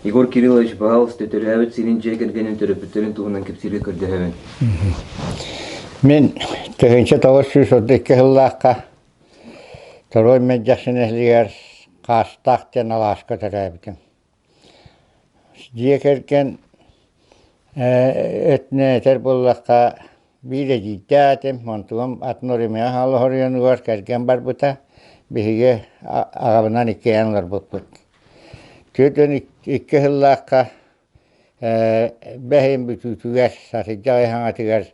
Егор Кириллович, пожалуйста, төрөөбүт сирин дьиэ кэргэнин төрөппүттэрин туһунан кэпсииргэ көрдөһөбүн. Мин 1932 сыллаахха Торуой Мэлдьэхси нэһилиэгэр Хаастаах диэн алааска төрөөбүтүм. Дьиэ кэргэн өттүнэн этэр буоллахха, биир эдьиийдээх этим, онтугум атын Орымыйа оройуонугар кэргэн барбыта. Биһиги аҕабынан иккиэн олорбуппут. 42 сыллаахха бэһин бүтүүтүгэр, сатыдьах хаҥатыгар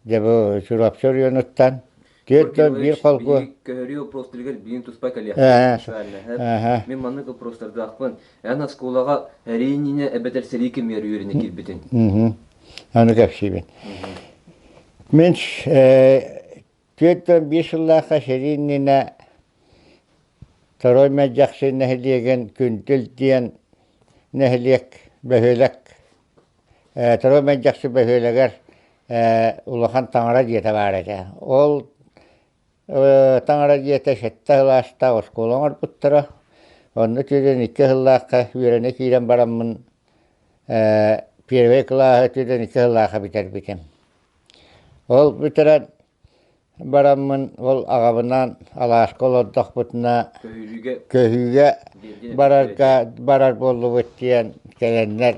дьэ бу Чурапчы оройуонуттан 41 холку Көһөрүү вопростарыгар биин туспа кэлиэхтээх. Мин маннык вопростардаахпын. Эн оскуолаҕа эрии иннинэ эбэтэр сэрии кэмигэр үөрэнэ киирбитиҥ. Аны кэпсиибин. Мин 45 сыллаахха сэрии иннинэ Торуой Мэлдьэхси нэһилиэгин Күндүл диэн нэһилиэк бөһүөлэк Торуой Мэлдьэхси бөһүөлэгэр улахан таҥара дьиэтэ баар этэ. Ол таҥара дьиэтэ сэттэ кылаастаах оскуола оҥорбуттара. Онно 42 сыллаахха үөрэнэ киирэн бараммын первый кылааһы 42 сыллаахха бүтэрбитим. Ол бүтэрэн бараммын ол аҕабынаан алааска олордохпутуна көһүүгэ барарга барар буоллубут диэн кэлэннэр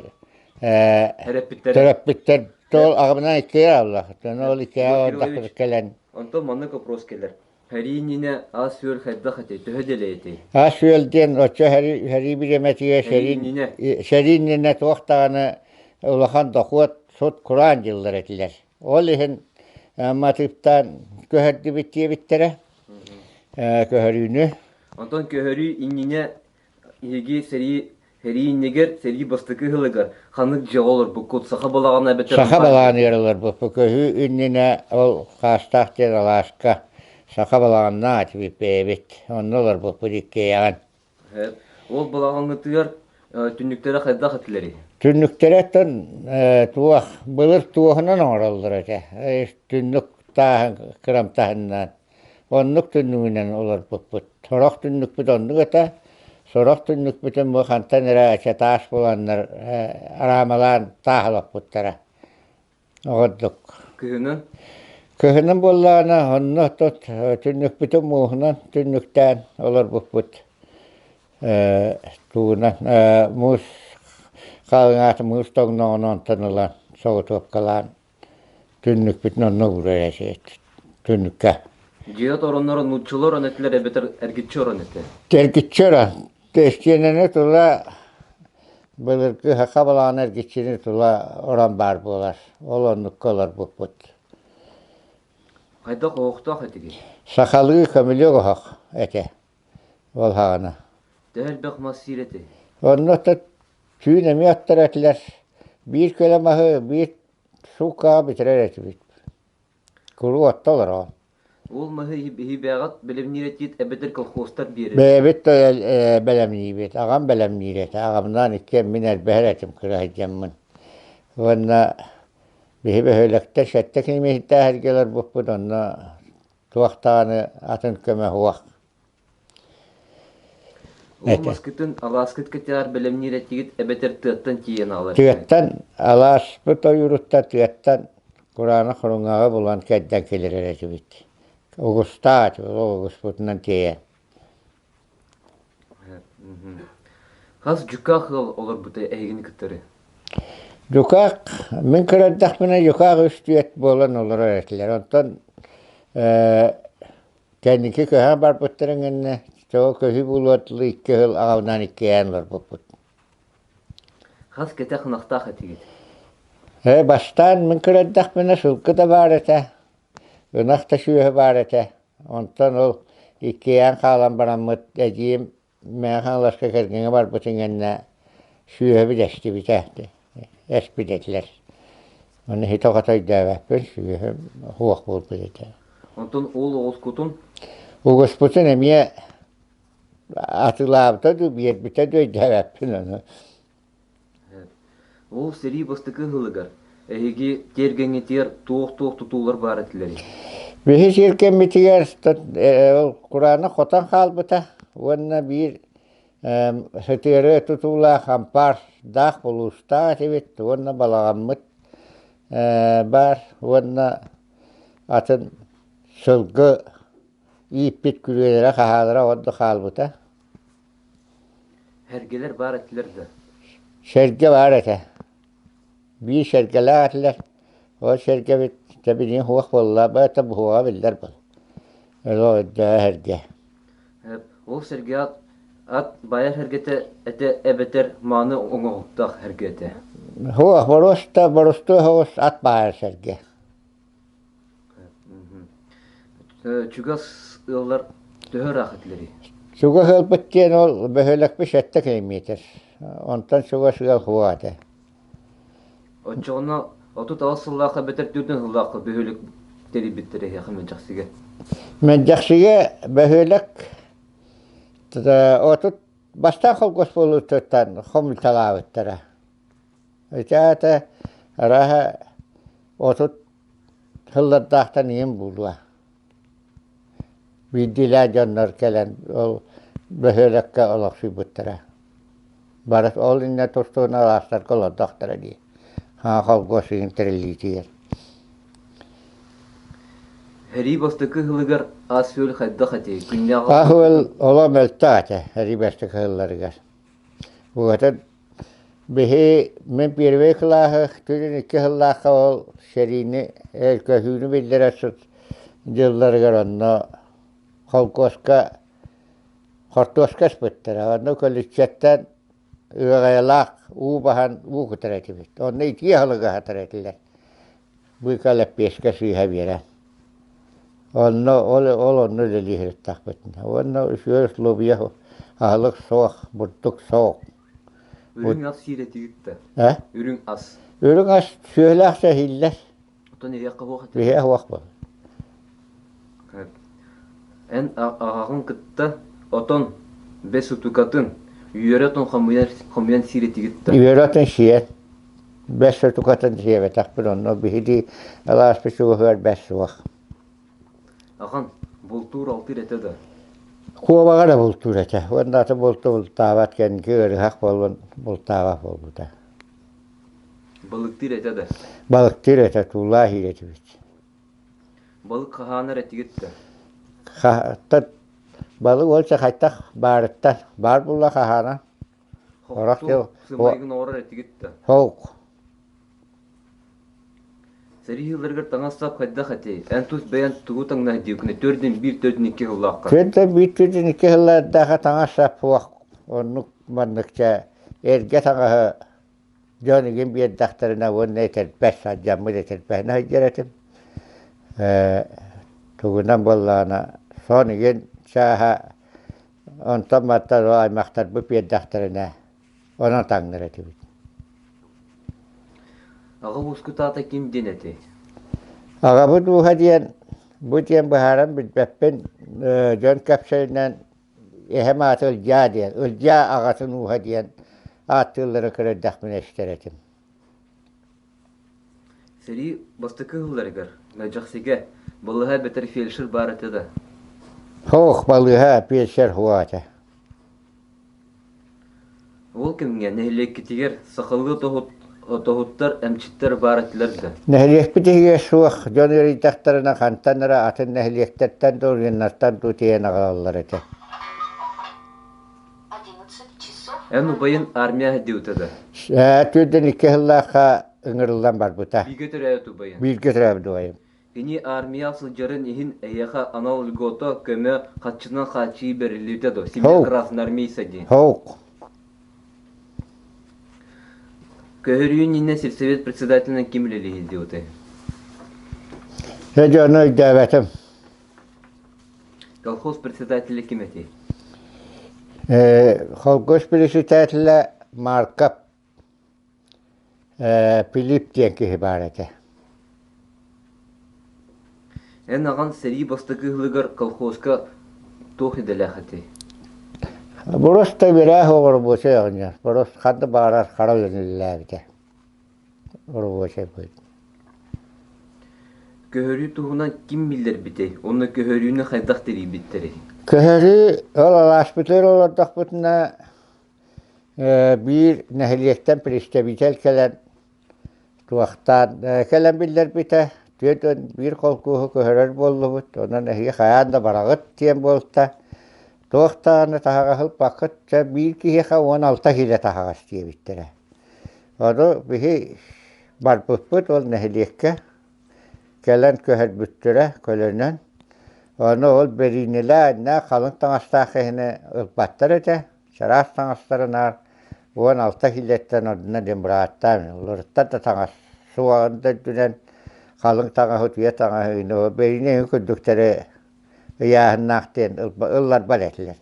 төрөппүттэр ол аҕабынаан иккиэ ааллах ол иккиэ олордохпут кэлэн Онтон маннык вопрос кэлэр. Сэрии иннинэ ас-үөл хайдах этэй? Төһө дэлэй этэй? Ас-үөл диэн оччо сэрии бириэмэтигэр сэрии сэрии иннинэ туох даҕаны улахан дохуот сут кураан дьыллар этилэр. Ол иһин матыыптаан көһөрдүбүт диэбиттэрэ көһөрүүнү. Онтон көһөрүү иннинэ эһиги сэрии сэрии иннигэр, сэрии бастакы ыһылыгар ханнык дьиэҕэ олорбуккут? Саха балаҕана эбэтэр Саха балаҕаныгар олорбуппут. Көһүү иннинэ ол Хаастаах диэн алааска саха балаҕаннаах этибит бэйэбит. Онно олорбуппут иккиэйэҕин. Ол балаҕаҥҥытыгар түннүктэрэ хайдах этилэрий? Түннүктэрэ оттон туох былыр туоһунан оҥороллор этэ. Түннүк тааһын кырамтаһыннаан. Оннук түннүгүнэн олорбуппут. Сорох түннүкпүт оннук этэ. Сорох түннүкпүтүн бу хантан эрэ таас буланнар араамалаан тааһылаппыттара. Оҕордук. Кыһынын? Кыһынын буоллаҕына онно тут түннүкпүтүн мууһунан түннүктээн олорбуппут. Тугунан муус халыҥаата муус тоҥноҕуна онтон ылан соҕотуопкалаан түннүкпүтүн онно уурар этибит түннүккэ. Дьиэ оронноро нууччалар орон этилэр эбэтэр эргиччи орон этэ? Эргиччи орон. Истиэнэни тула былыргы саха балаҕана эргиччини тула орон баар буолар. Ол оннукка олорбуппут. Хайдах оһохтоох этигит? Сахалыы көмүлүөк оһох этэ. Ол саҕана. Төһө элбэх мас сиир этэй? Онно түүн эмиэ оттор этилэр. Биир көлө маһы биир сууккаҕа бүтэрэр этибит. Куруук отто олороҕун. Ол маһы иһибээҕит бэлэмниир этиит эбэтэр колхозтар биэрэр. Бэйэбит бэлэмниибит. Аҕам бэлэмниир этэ. Аҕамнаан иккиэн мин эрбэһэр этим кыра сылдьаммын. Уонна биһи бөһүөлэктэр сэттэ километрдаах эргэ олорбуппут, онно туох даҕаны атын көмө суох. Ол маскытын алааскыт кэтэҕэр бэлэмниир этигит эбэтэр тыаттан тиийэн аҕалар Тыаттан алааспыт ойууруттан тыаттан кураанах хоруҥаҕы булан кэрдэн киллэрэр этибит. Угустаах этибит, ол угуспутунан тиэйэн. Хас дьукаах ыал олорбута эһигини кытары? Дьукаах, мин кыра эрдэхпинэ дьукаах үс түөрт буолан олорор этилэр. Онтон Кэнники көһөн барбыттарын кэннэ, тоҕо көһүү буолуор дылы икки сыл аҕабынаан иккиэйэн олорбуппут. Хас кэтэх ынахтаах этигит? Ээ, бастаан мин кыра эрдэхпинэ сылгы да баар этэ, ынах да сүөһү баар этэ. Онтон ол иккиэйэн хаалан бараммыт эдьиийим Мэҥэ Хаҥаласка кэргэҥҥэ барбытын кэннэ сүөһүбүт эстибитэ, эспит этилэр. Ону ситэ-хото өйдөөбөппүн, сүөһүм суох буолбут этэ. Онтон ол оҕускутун? Угуспутун эмиэ атыылаабыта дуу, биэрбитэ дуу өйдөөбөппүн ону. Ол сэрии бастакы ыһылыгар эһиги тиэргэҥҥитигэр туох-туох тутуулар баар этилэрий? Биһи сиркэммитигэр ол кураанах хотон хаалбыта уонна биир Сытыары тутуулаах ампаардаах булуустаах этибит уонна балаҕаммыт баар уонна атын сылгы ииппит күрүөлэрэ-хаһаалара ордо хаалбыта. Сэргэлэр баар этилэр да? Сэргэ баар этэ. Биир сэргэлээх этилэр. Ол сэргэбит тэбиниэ суох буолла, бэйэтэ буһуоҕа биллэр буол. Ол өйдөөх сэргэ. Ол сэргэ ат, ат байар сэргэтэ этэ эбэтэр мааны оҥоһуктаах сэргэ этэ. Суох, боруоста, борустуой соҕус ат баайар сэргэ. Чугас ыаллар төһө ыраах этилэрий? Чугас ыалбыт диэн ол бөһүөлэкпит 7 километр. Онтон чугас ыал суох этэ. Оччоҕуна 38 сыллаахха эбэтэр 40 сыллаахха бөһүөлэк тэрийбиттэрэ эһиэхэ Мэлдьэхсигэ? Мэлдьэхсигэ бөһүөлэк отут бастаан холкуос буолуутуттан хомуйталаабыттара. Ити аата арааһа 30 сыллардаахтан ийэм буолуо. Биирдиилээх дьоннор кэлэн ол бөһүөлэккэ олохсуйбуттара. Бары ол иннинэ тустууна алаастарга олордохторо дии. Хаҥа холкуос ыйын тэриллиитигэр. Сэрии бастакы сылыгар ас-үөл хайдах этэй? Күннээҕи Ас-үөл олох мөлтөх этэ сэрии бастакы сылларыгар. Букатын Биһи мин первый кылааһы түүн икки сыллаахха ол сэриини көһүүнү биллэрэ сут дьылларыгар онно холкуоска хортуоска ыспыттара. Онно көлүччэттэн ыаҕайалаах уу баһан уу кутар этибит. Онно итии аһылыгы аһатар этилэр. Быыка лэппиэскэ сыыһа биэрэн. Онно ол ол онно үлэлии сырыттахпытына. Уонна үчүгэй условия аһылык суох, бурдук суох. Үрүҥ ас сиир этигит да? Э? Үрүҥ ас. Үрүҥ ас сүөһүлээх сэһииллэр. Оттон иһиэххэ суох этэ. Иһиэх суох буол. Эн аҕаҕын кытта отон, бэс утукатын, үөрэ отон хомуйан, хомуйан сиир этигит да? Үөрэ отон сиэн. Бэс утукатын сиэбэтэхпин онно биһиги алааспыт чугаһыгар бэс суох. Аҕан бултуур-алтыыр этэ да? Куобаҕа эрэ бултуур этэ. Уонна аты булту бултаабат кэнники ыарыһах буолан бултаабат буолбута. Балыктыыр этэ да? Балыктыыр этэ, туулаах иир этибит. Балык хаһаанар этигит да? Ха балык ол хайдах баарыттан баар буолла хаһаана. Хохту сымайгын оҥорор этигит да? Холк. Сэрии сылларыгар таҥас-сап хайдах этэй? Эн тус бэйэн тугу таҥнаһдыыккыный? Төрдүн биир, төрдүн икки сыллаахха. Төрдүн биир, төрдүн икки сыллардаахха таҥас-сап суох. Оннук манныкча эргэ таҥаһы дьон игин биэрдэхтэринэ уонна этэрбэс, алдьаммыт этэрбэһинэ сылдьар этим. Ээ тугунан буоллаҕына сон игин чааһа онтон мантан аймахтарбыт биэрдэхтэринэ онон таҥнар этибит. Аҕа уускут аата ким диэн этэй? Аҕабыт ууһа диэн бу диэн быһааран билбэппин дьон кэпсэлинэн эһэм аата Ылдьаа диэн Ылдьаа аҕатын ууһа диэн ааттыыллара көрөрдөхпүнэ истэр этим. Сэрии бастакы сылларыгар Мэлдьэхсигэ балыыһа эбэтэр фельдшер баар этэ да? Суох, балыыһа, фельдшер суох этэ. Ол кэмҥэ нэһилиэккитигэр сахалыы тоһуттар, эмчиттэр баар этилэр да? Нэһилиэкпит иһигэр суох, дьон ыарыйдахтарына хантан эрэ атын нэһилиэктэртэн да оройуоннартан дуу тиэйэн аҕалаллар этэ. Эн убайын армия сылдьыбыта да? Ээ, түүрдэн икки сыллаахха ыҥырыллан барбыта. Бииргэ төрөөбүт убайын? Бииргэ төрөөбүт убайым. Кини армия сылдьарын иһин эйиэхэ анал льгота, көмө, харчынан хааччыйыы бэриллибитэ дуо? Семья красноармейца диэн. Хоук. Көһөрүү иннинэ сельсовет председателинэн ким үлэлии сылдьыбытай? Дьэ, дьону өйдөөбөтүм. Колхоз председателэ ким этэй? Колхоз председателэ Марков Пилип диэн киһи баар этэ. Эн аҕаҥ сэрии бастакы ыһылыгар колхозка туох идэлээх этэй? Просто үөрэх оҕорбуочай оҕонньор. Просто ханна баҕарар хара үлэлээбитэ. Оробуочай быһыт. Көһөрүү туһунан ким биллэрбитэй уонна көһөрүүнү хайдах тэрийбиттэрий? Көһөрүү ол алааспытыгар олордохпутуна. Биир нэһилиэктэн представитель кэлэн туохтаан кэлэн биллэрбитэ, 41 холкуоһу көһөрөр буоллубут, онон эһиги хайаан да бараҕыт диэн буолта. Туох даҕаны таһаҕаһы ылбаккыт, чэ биир киһиэхэ 16 киилэ таһаҕас диэбиттэрэ. Ону биһи барбыппыт ол нэһилиэккэ кэлэн көһөрбүттэрэ көлөнөн. Ону ол бэриинэлээх халыҥ таҥастаах киһини ылбаттар этэ. Чараас таҥастарынаар 16 киилэттэн ордуна диэн бырааттаан олоруттар да таҥас суоҕун да үрдүнэн халыҥ таҥаһы утуйа таҥаһы бэйине курдуктары ыйааһыннаах диэн ылларбат этилэр.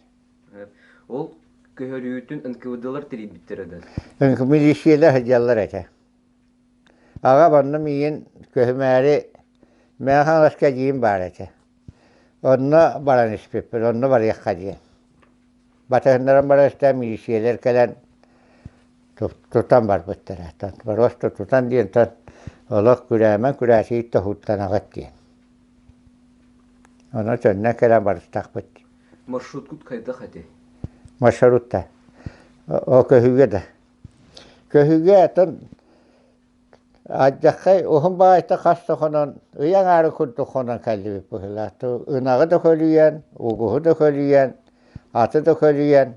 Ол көһөрүүтүн НКВД-лар тэрийбиттэрэ да? Милициялар сылдьаллар этэ. Аҕам онно миигин көһүмээри Мэҥэ Хаҥаласка эдьиийим баар этэ. Онно баран испиппит, онно барыахха диэн. Батыһыннаран баран истэн милициялэр кэлэн тутан барбыттара. Просто тутан диэнтэн олох күрээмэн күрээсийит тоһууттанаҕыт диэн. Ону төннөн кэлэн барыстахпыт. Маршруткут хайдах этэй? Маршрутта. О көһүүгэ да. Көһүүгэ атын Алдьархай уһун баҕайытык хас да хонон, ый аҥаарын курдук хонон кэллибит быһыылаах. Ынаҕы да көлүйэн, угуһу да көлүйэн, аты да көлүйэн.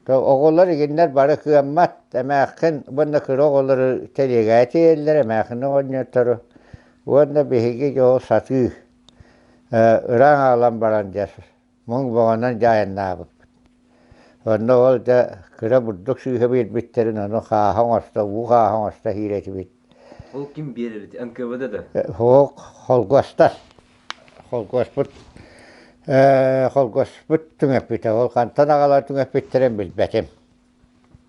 Оҕолор игиннэр бары кыаммат эмээххин уонна кыра оҕолору тэлиэгээ тиэйэллэр, эмээххин оҕонньоттору. Уонна биһиги дьол сатыы ыраах аҕалан баран дьэ Муҥ бөҕөнөн дьаайаннаабыппыт. Онно ол дьэ кыра бурдук сыыһа биэрбиттэрин ону хааһы оҥосто, уу хааһы оҥосто иһиир этибит. Ол ким биэрэр эти? НКВД да? Суох, холкуостар. Холкуоспут холкуоспут түҥэппитэ. Ол хантан аҕалан түҥэппиттэрин билбэтим.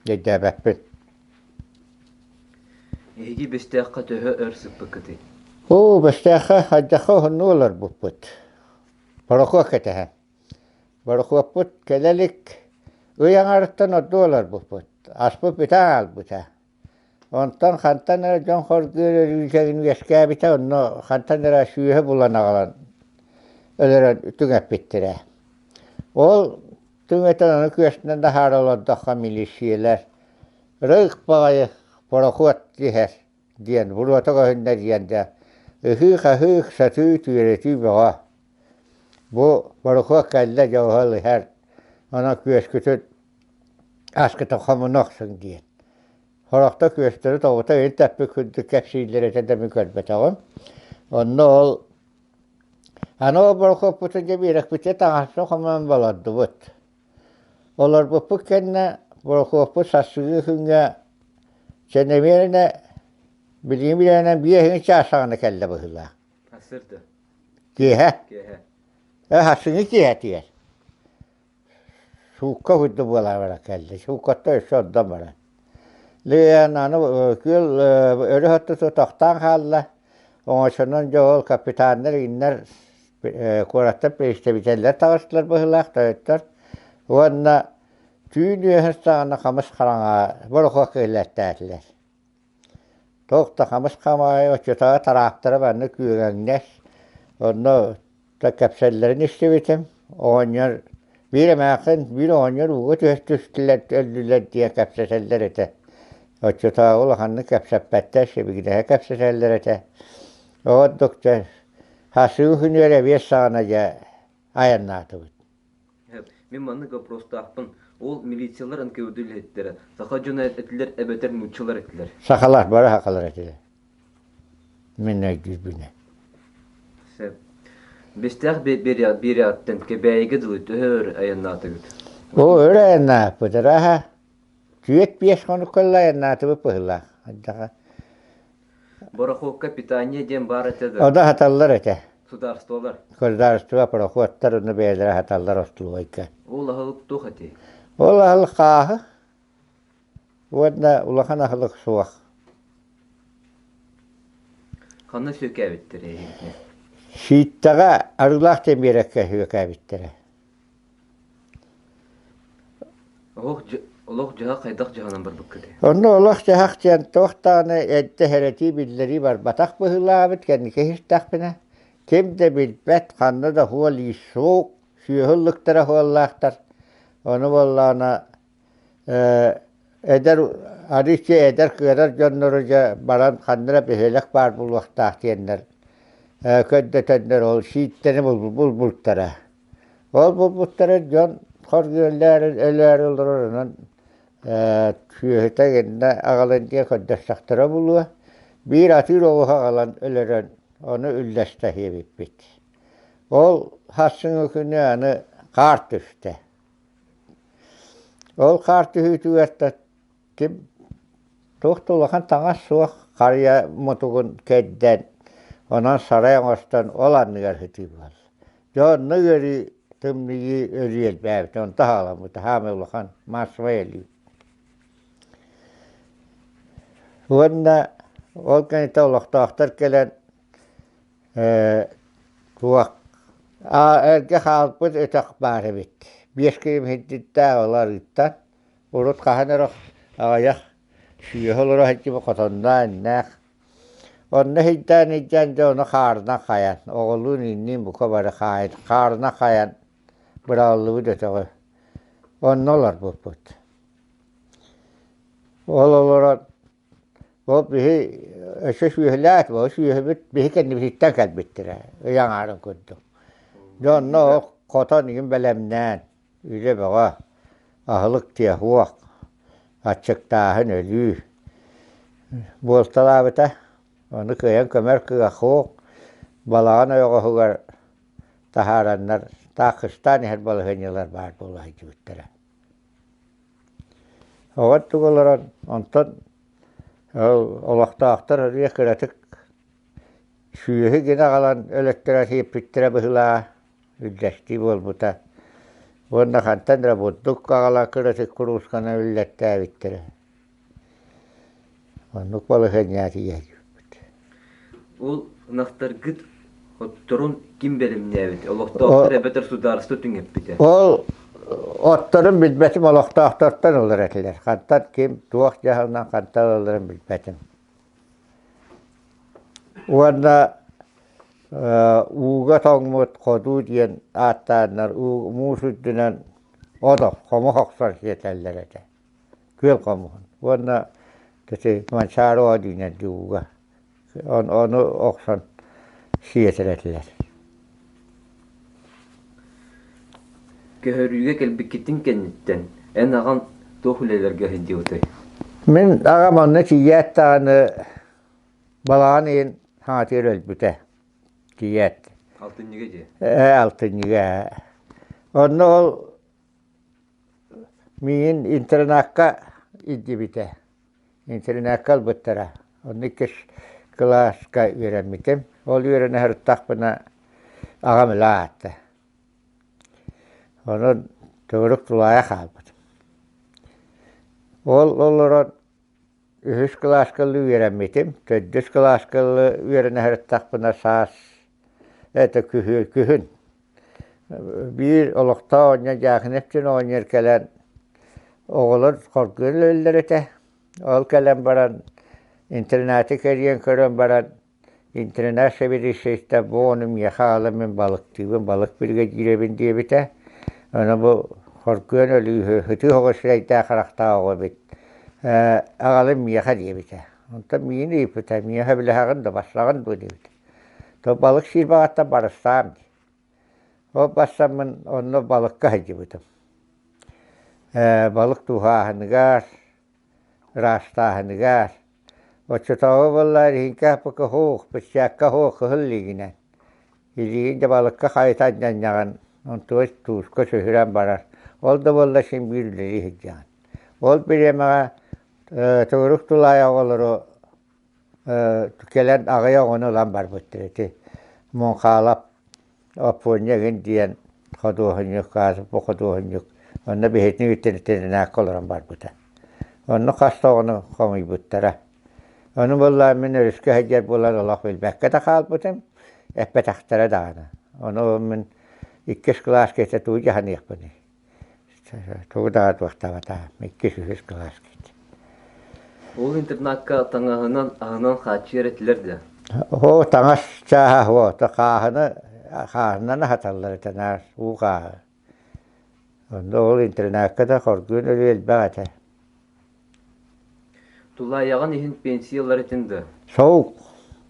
Өйдөөбөппүн. Эһиги Бэстээххэ төһө өр сыппыккытый? Оо, Бэстээххэ хайдахха уһуннук олорбуппут. Борохуот кэтэһэн. Борохуоппут кэлэ илик ый аҥарыттан ордук олорбуппут. Аспыт бүтэн хаалбыта. Онтон хантан эрэ дьон хоргуйар өлүүтэгин үөскээбитэ, онно хантан эрэ сүөһү булан аҕалан өлөрөн түҥэппиттэрэ. Ол түҥэтэн ону күөстэнэн таһаара олордоххо милииссийэлэр рык баҕайы борохуот иһэр диэн буруота көһүннэ диэн дьэ ыһыы-хаһыы, сатыы, түөрэтии бөҕө. Бу борохуот кэллэ дьэ оһол иһэр, онон күөскүтүн аскытын хомуна охсуҥ диэн. Сорохтор күөстэри тоҕута ил тэппит курдук кэпсииллэр этэ да мин көрбөтөҕүм. Онно ол аны ол борохуоппутун дьэ биэрэкпитигэр таҥаспытын хомунан олордубут. Олорбуппут кэннэ борохуоппут сарсыҥҥы күҥҥэ сэнэмиэринэ билигин билэринэн биэһиҥи чаас саҕана кэллэ быһыылаах. Сарсыарда? Киэһэ. Киэһэ. Э, сарсыҥҥы киэһэтигэр. Суукка курдук буола бара кэллэ. Сууккаттан өссө ордон баран. Лыан аны күөл өрүс ортото тохтоон хаалла. Оҥочонон дьэ ол капитаннар иннэр куораттар представителлэр таҕыстылар быһыылаах тойоттор уонна түүн үөһэ саҕана хамыс хараҥа борохуокка киллэртээтилэр. Туох да хамыс хамаайы оччотооҕу тараахтара манна күөгэҥнэс онно да кэпсэллэрин истибитим. Оҕонньор биир эмээххин биир оҕонньор ууга түһэ түстүлэр өллүлэр диэн кэпсэтэллэр этэ. Оччотооҕу улаханнык кэпсэппэттэр, сибигинэһэ кэпсэтэллэр этэ. Ордук дьэ хасыы күнүгэр эбиэс саҕана дьэ айаннаатыбыт. Мин маннык вопростаахпын. Ол милициялар НКВД үлэһиттэрэ саха дьоно этилэр эбэтэр нууччалар этилэр? Сахалар, бары сахалар этилэр. Мин өйдүүрбүнэ. Сөп. Бэстээх биэриаттан Кэбээйигэ дылы төһө өр айаннаатыгыт? Оо, өр айаннааппыт, арааһа түөрт-биэс хонукка айаннаатыбыт быһыылаах. Хайдаҕа Борохуокка питание диэн баар этэ да? Ону аһаталлар этэ. Судаарыстыбалар? Государство пароходтар ону бэйэлэрэ аһаталлар остулубайга. Ол аһылык туох этэй? Ол аһылык хааһы уонна улахан аһылык суох. Ханна сүөкээбиттэрэ эһигини? Сииттэҕэ Арыылаах диэн биэрэккэ сүөкээбиттэрэ. Олох-дьаһах хайдах дьаһанан барбыккытый? Онно олох-дьаһах диэн туох даҕаны эрдэ сэрэтии биллэрии барбатах быһыылаабыт кэнники иһиттэхпинэ, ким да билбэт, ханна да суол-иис суох, сүөһү ыллыктара суоллаахтар. Ону буоллаҕына. Эдэр арыычча эдэр кыарар дьоннору дьэ баран ханна эрэ бөһүөлэк баар буолуохтаах диэннэр көрдөтөннөр ол сииттэни булбуттара. Ол булбуттара дьон хоргуйаллаары өлөөрү олорор онон сүөһүтэ гынна аҕалан диэн көрдөстөхтөрө буолуо. Биир атыыр оҕуһу аҕалан өлөрөн ону үллэстэ иһибиппит. Ол сарсыҥҥы күнү аны хаар түстэ. Ол хаар түһүүтүгэр да ким туох да улахан таҥас суох харыйа мутугун кэрдэн, онон сарай оҥостон ол анныгар сытыы буолла. Дьэ онно ыарыы, тымныйыы өлүү элбээбитэ, онто хаҕаламмыта саамай улахан массовай өлүү. Уонна ол кэнниттэн олохтоохтор кэлэн Туох эргэ хаалбыт өтөх баар эбит. Биэс километрдаах ол арыыттан. Урут хаһан эрэ аҕыйах сүөһү олоро сылдьыбыт хотонноох иннээх. Онно сыйдаан илдьэн дьэ ону хаарынан хайан, оҕолуун инниин бука бары хаайан, хаарынан хайан быраҕыллыбыт өтөҕү. Онно олорбуппут. Ол олорон Ол биһи өссө сүөһүлээх, ол сүөһүбүт биһи кэннибититтэн кэлбиттэрэ, ый аҥаарын курдук. Дьэ онно ол хотон игин бэлэмнээн, үлэ бөҕө, аһылык тиэһуох, аччыктааһын өлүү буолталаабыта. Ону кыайан көмөр кыах суох, балаҕан ойоҕоһугар таһаараннар таах кыстаан иһэр балаһыанньалар баар буола сылдьыбыттара. Оҕо өттүгэр олорон, онтон олохтоохтор өрүү кыратык сүөһү гына аҕалан өлөттөрө сиэппиттэрэ быһыылааҕа, үллэстии буолбута. Уонна хантан эрэ бурдук аҕалан кыратык куруусканан үллэртээбиттэрэ. Оннук балаһыанньа тиийээччиппит. Ол ынахтаргыт отторун ким бэлэмнээбит? Олохтоохтор эбэтэр судаарыстыба түҥэппитэ? Ол отторун билбэтим олохтоохтортон ылар этилэр. Хантан ким туох дьаһалынан хантан ыларын билбэтим. Уонна ууга тоҥмут ходуу диэн ааттааннар уу муус үрдүнэн от хомух охсор сиэтэллэр этэ. Күөл хомуһун уонна ити Манчаары оонньуунан ууга ону охсон сиэтэр этилэр. Көһөрүүгэ кэлбиккитин кэнниттэн эн аҕаҥ туох үлэлэргэ сылдьыбытай? Мин аҕам онно тиийээт даҕаны балаҕан ыйын хаҥатыгар өлбүтэ. Тиийээт. Алтынньыга дии? Ээ, алтынньыга. Онно ол Миигин интернакка илдьибитэ. Интернакка ылбыттара. Онно иккис кылааска үөрэммитим. Ол үөрэнэ сырыттахпына аҕам өлө аатта. Онон төгүрүк тулаайах хаалбытым. Ол олорон үһүс кылааска үөрэммитим. Төрдүс кылааска үөрэнэ сырыттахпына саас это күһүн Биир олохтоох оҕонньор Дьаахынап диэн оҕонньор кэлэн оҕолор хоргуйан өлөллөр этэ. Ол кэлэн баран интернаты кэрийэн көрөн баран интернат сэбиэдиссэйиттэн бу оҕону миэхэ аҕалан мин балыктыыбын, балык биригэдьиирэбин диэбитэ. Ону бу хоргуйан өлүүһү сытыы оҕо сирэйдээх харахтаах оҕо эбит. Ээ аҕалын миэхэ диэбитэ. Онтон миигин ыйыппыта, миэхэ билэһэҕин да барсаҕын дуо диэбитэ. То балык сиир баҕаттан барыстаам дии. Ол барсаммын онно балыкка сылдьыбытым. Ээ балык тууһааһыныгар, ыраастааһыныгар. Оччотооҕу буоллар иһиҥкэ ПКХ, быччаакка һуох кыһыл илиигинэн. Илиигин дьэ балыкка хайыта анньанньаҕын, онтугар тууска сүһүрэн барар. Ол да буоллар син биир үлэлии сылдьаҕын. Ол бириэмэҕэ төгүрүк тулаайах оҕолору кэлэн аҕыйах оҕону ылан барбыттар ити Муҥхаалап Оппуонньа игин диэн худуоһунньук бу худуоһунньук онно биһитини интэринээккэ олорон барбыта. Онно хас да оҕону хомуйбуттара. Ону буоллаҕа мин өрүскэ сылдьар буолан олох билбэккэ да хаалбытым, эппэтэхтэрэ даҕаны. Ону мин иккис кылааска этэ тугу дьаһаныахпыный Тугу даҕа туохтаабатаҕым, иккис-үһүс кылааска этим. Ол интернакка таҥаһынан, аһынан хааччыйар этилэр да? Оо, таҥас чааһа суох, хааһыны хааһынан аһаталлар этэ наар уу хааһы. Онно ол интернакка да хоргуйан өлүү элбэх этэ. Тулаайаҕын иһин пенсия ылар этин да? Соук,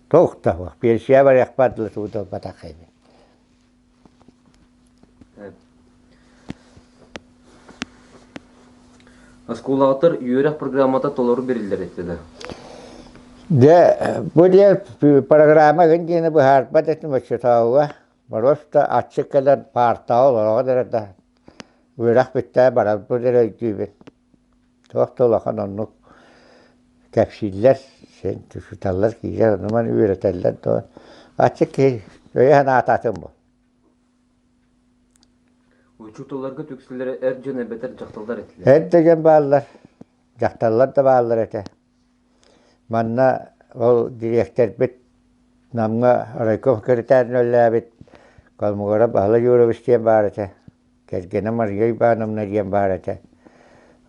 туох да суох. Пенсия барыахпар дылы тугу да ылбатах эбит. Оскуолаҕытыгар үөрэх программата толору бэриллэр этэ да? Дьэ, бу диэн программа гын диэни быһаарбат этим оччотооҕуга. Просто аччык кэлэн паартаҕа олороҕун эрэ да, үөрэх бүттэ барарбын эрэ өйдүүбүн. Туох да улахан оннук кэпсииллэр, син учууталлар киирэр ону-маны үөрэтэллэр дуо. Аччык киһи өйө-санаата атын буол. Учууталларга үксүлэрэ эр дьон эбэтэр дьахталлар этилэр. Эр да дьон бааллар, дьахталлар да бааллар этэ. Манна ол дириэктэрбит Намҥа райком секретарынан үлэлээбит Колмогоров Баһылай Юрьевич диэн баар этэ. Кэргэнэ Мария Ивановна диэн баар этэ.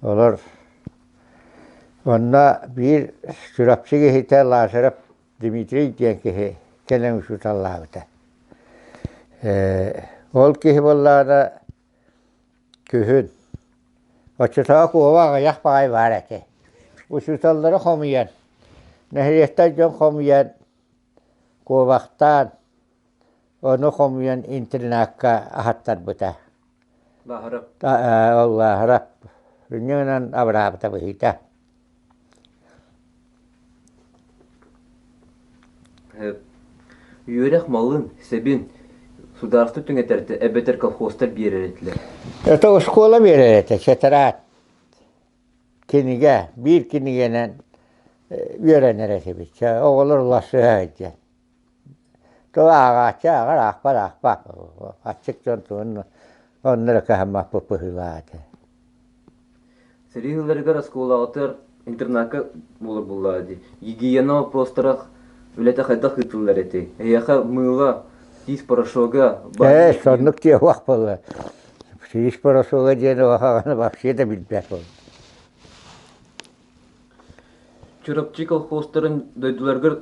Олор онно биир Чурапчы киһитэ Лазарев Дмитрий диэн киһи кэлэн учууталлаабыта. Ол киһи буоллаҕына күһүн оччотооҕу куоба аҕыйах баҕайы баар этэ. Учууталлары хомуйан, нэһилиэктэр дьон хомуйан, куобахтаан, ону хомуйан интернакка аһаттарбыта. Лааһарап. Ол Лааһарап инньэ гынан абыраабыта быһыыта. Үөрэх малын, сэбин судаарыстыба түҥэтэртэ эбэтэр колхозтар биэрэр этилэр. Это оскуола биэрэр этэ, тетрадь, кинигэ, биир кинигэнэн үөрэнэр этибит. Оҕолор уларсыһа сылдьан. Тыл ааҕааччы ааҕар, аахпат аахпат. Аччык дьон тугун онно эрэ кыһаммаппыт быһыылаах этэ. Сэрии сылларыгар оскуолаҕытыгар интернакка буолар буоллаҕа дии. Гигиена вопростара үлэтэ хайдах ыытыллар этэй? Эһиэхэ мыыла, тиис порошога Ээ, соннук диэхуох буолла. Тиис порошога диэн улаханы вообще да билбэт буолла. Чурапчы колхозтарын дойдуларыгар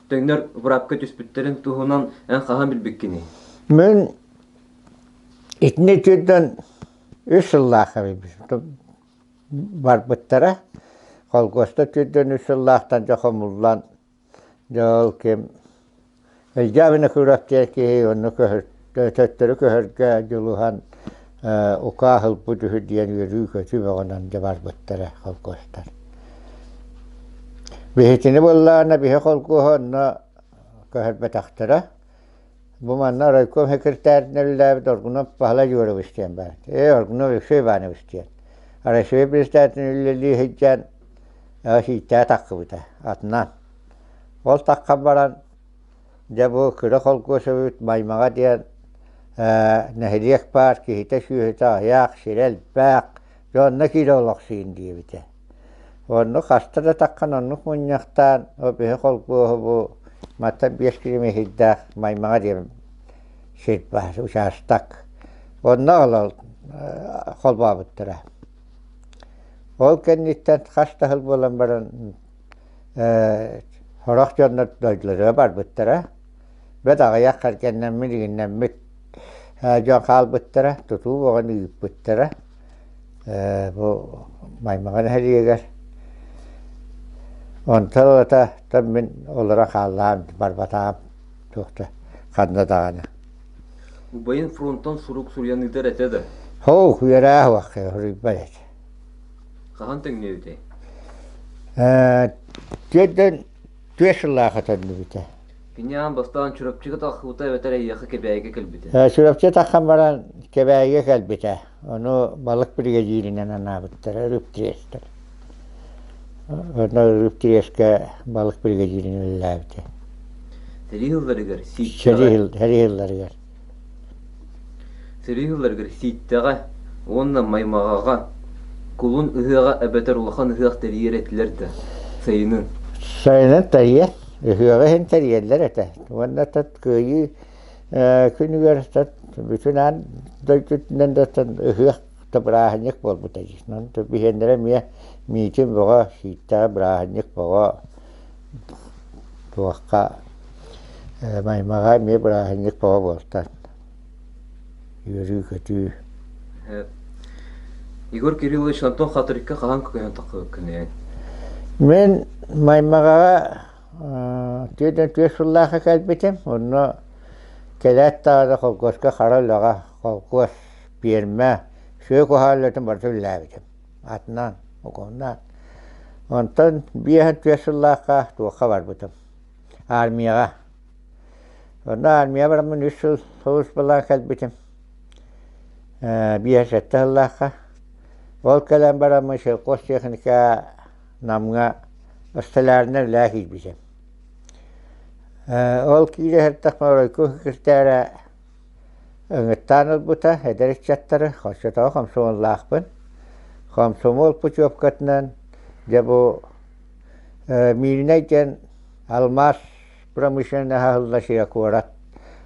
төҥнөр быраапка түспүттэрин туһунан эн хаһан билбиккиний? Мин итини түрдэн үс сыллаах барбыттара. Холкуоста түрдэн үс сыллаахтан дьэ хомуллан Дьэ ол ким Илья Винокуров диэн киһи онно төттөрү көһөргө дьулуһан укаа ылбыт үһү диэн үөрүү-көтүү бөҕөнөн дьэ барбыттара холкуостар. Биһитини буоллаҕына биһи холкуоһу онно көһөрбөтөхтөрө. Бу манна райком секретарынан үлэлээбит Оргунов Баһылай Егорович диэн баар. Ээ Оргунов Алексей Иванович диэн. Россия председателин үлэлии сылдьан сииттээ таххыбыта атынан. Ол таххан баран дьэ бу кыра холкуос эбит Маймаҕа диэн нэһилиэк баар киһитэ-сүөһүтэ аҕыйах, сирэ элбэх, дьэ онно киирэ олохсуйун диэбитэ. Онно хаста да таххан оннук мунньахтаан биһи холкуоһу бу мантан 5 километрдаах Маймаҕа диэн сир баар, учаастак. Онно аҕалан холбообуттара. Ол кэнниттэн хас да сыл буолан баран сорох дьоннор дойдуларыгар барбыттара. Бэрт аҕыйах кэргэннэммит, игиннэммит дьон хаалбыттара, тутуу бөҕөнү ыыппыттара. Бу Маймаҕа нэһилиэгэр. Онтон ылата мин олоро хааллаҕым, барбатаҕым туох да ханна даҕаны. Убайын фронтан сурук суруйан ыытар этэ да? Һоох, үөрээ суох, суруйбат этэ. Хаһан төҥнүбүтэй? Түөртэн түөрт сыллаахха төннүбүтэ. Кини аан бастаан Чурапчыга таххыбыта эбэтэр эйиэхэ Кэбээйигэ кэлбитэ? Чурапчы таххан баран Кэбээйигэ кэлбитэ. Ону балык биригэдьииринэн анаабыттара, рыбтрест. Онно рыбтресткэ балык биригэдьииринэн үлэлээбитэ. Сэрии сылларыгар Сииттэҕэ Сэрии сылларыгар. Сэрии сылларыгар Сииттэҕэ уонна Маймаҕаҕа кулун ыһыаҕа эбэтэр улахан ыһыах тэрийэр этилэр да, сайынын. Сайынын тэрийэр, ыһыаҕы иһин тэрийэллэр этэ. Уонна тат кыайыы күнүгэр тат бүтүн аан дойдутунан да ыһыах да бырааһынньык буолбута дии. Биһиэннэрэ эмиэ миитин бөҕө, Сииттэҕэ бырааһынньык бөҕө туохха Маймаҕа эмиэ бырааһынньык бөҕө буолтан үөрүү-көтүү. Егор Кириллович, Антон Хатырыкка хаһан көһөн тахсыбыккыный? Мин Маймаҕаҕа 44 сыллаахха кэлбитим. Онно кэлээт даҕаны холкуоска хара үлэҕэ холкуос, пиэрмэ, сүө куһаҕан үлэтин барыта үлэлээбитим. Атынан, угуннаан. Онтон 54 сыллаахха туохха барбытым? Армияҕа. Онно армия бараммын үс сыл сулууспалаан кэлбитим. 57 сыллаахха. Ол кэлэн бараммын сельхозтехника Намҥа столярнай үлэҕэ киирбитим. Ол киирэ сырыттахпына оройку секретара ыҥыттаан ылбыта эдэр ыччаттары, оччотооҕу хомсомуоллаахпын. Хомсомуол путевкатынан дьэ бу Мииринэй диэн алмаас промышленноһа аһылла сирэ куорат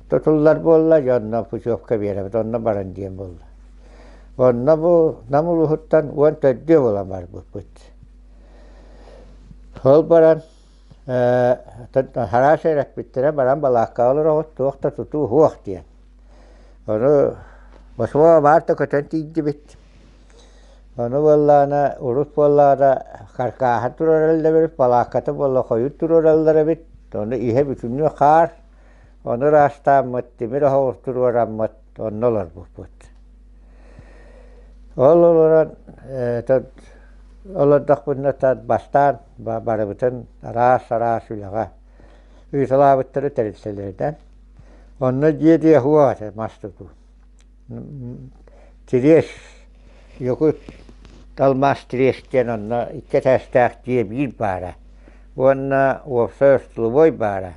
тутуллар буолла, дьэ онно путевка биэрэбит, онно баран диэн буолла. Онно бу Нам улууһуттан 14 буолан барбыппыт. Ол баран хараас эрэппиттэрэ баран балааккаҕа олороҕут, туох да тутуу суох диэн. Ону Москваҕа баар да көтөн тиийдибит. Ону буоллаҕына, урут буоллаҕына каркааһа туруораллар эбит, балаакката буолла хойут туруораллар эбит. Ону иһэ бүтүннүү хаар, ону ыраастааммыт, тимир оһоҕу туруораммыт, онно олорбуппут. Ол олорон олордохпутуна бастаан барыбытын араас-араас үлэҕэ ыыталаабыттара тэрилтэлэринэн. Онно дьиэ-дьиэ суох этэ мас тутуу. Тириэс, Якут алмаас тириэс диэн онно икки этээстээх дьиэ биир баара уонна уопсай остолобуой баара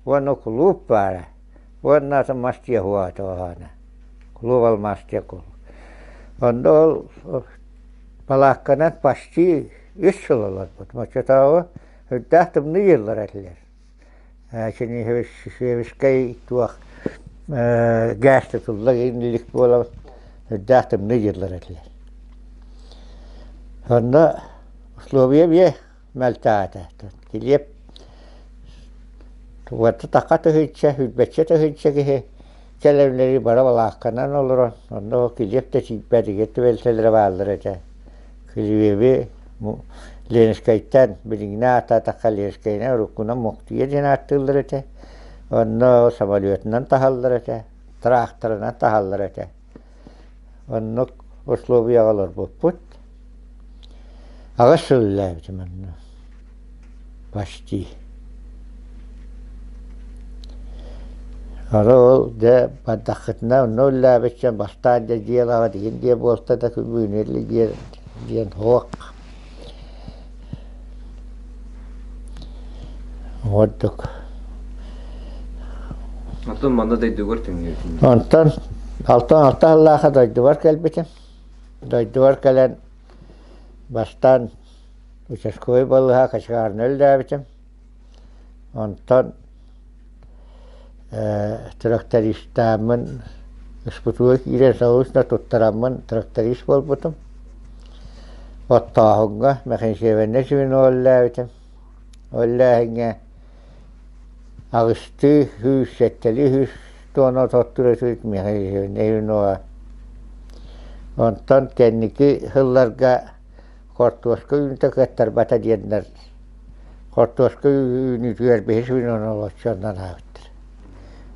уонна кулууп баара уонна атын мас дьиэ суоҕа этэ оһоона. Кулууп алмаас дьиэ кулууп. Онно ол балаакканан почти үс сыл олорбутум. Оччотооҕу үрдээх тымныы дьыллар этилэр. Черниговскай туох гаас тутулла илик буолан үрдээх тымныы дьыллар этилэр. Онно условия биэ мөлтөөтө. Килиэп уотта такка тыһыынча, сүүрбэччэ тыһыынча киһи кэлэрлэри бара балаакканан олорон, онно килиэп да тиийбэт түбэлтэлэрэ бааллар этэ. Килиэби Ленскэйтэн билиҥҥи ааттаатахха Ленскэйинэн уруккунан Мухтуйа диэн ааттыыллар этэ. Онно самолетунан таһаллар этэ, тыраахтарынан таһаллар этэ. Оннук условияҕа олорбуппут. Аҕыс сыл үлэлээбитим онно. Почти. Аны ол дьэ бардаххытына онно үллээбиччэ бастаан дьэ дьиэлэҕит игин диэ буолта да күбүүнү диэн диэн суох. Ордук. Онтон манна дойдугар түҥнүүтүн. Онтон 66 сыллаахха дойдубар кэлбитим. Дойдубар кэлэн бастаан участковай балыыһа хачыгаарына үлэлээбитим. Онтон трактористааммын СПТУ киирэн соҕусно туттараммын тракторист буолбутум. Оттооһуҥҥа механизированнай звено үлэлээбитим. Үлэлээһиҥҥэ аҕыстыы сүүс, сэттэлии сүүс туонна оттуур этибит механизированнай звеноҕа. Онтон кэнники сылларга хортуоска үүнүүтэ кыаттарбата диэннэр хортуоска үүнүүтүгэр биһи сүрүн олоччу анаабыттар.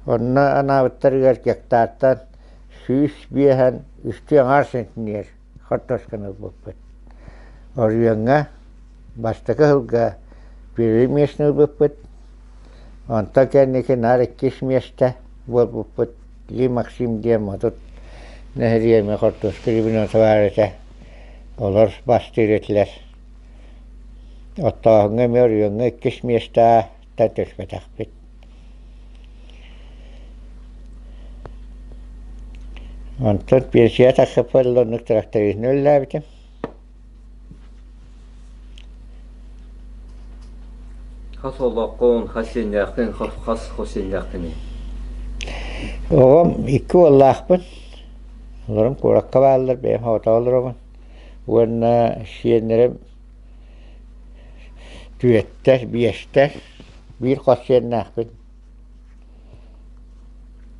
Онно анаабыттарыгар гектартан 105 үстүү аҥаар сентнер хортуосканы ылбыппыт. Оройуоҥҥа бастакы сылга первый миэстэни ылбыппыт. Онтон кэнники наар иккис миэстэ буолбуппут. Ли Максим диэн модут нэһилиэнньэ хортуоска ревенята баар этэ. Олор бастыыр этилэр. Оттооһуҥҥа эмиэ оройуоҥҥа иккис миэстэҕэ түспэтэхпит. Онтон пенсия тахсыппар оннук тракториһынан үлэлээбитим. Хас олоххун, хас сиэннээххин, хас хос сиэннээххиний? Оҕом икки уоллаахпын. Олорум куоракка бааллар, бэйэм соҕотох олоробун. Уонна сиэннэрим түөттэр, биэстэр, биир хос сиэннээхпин.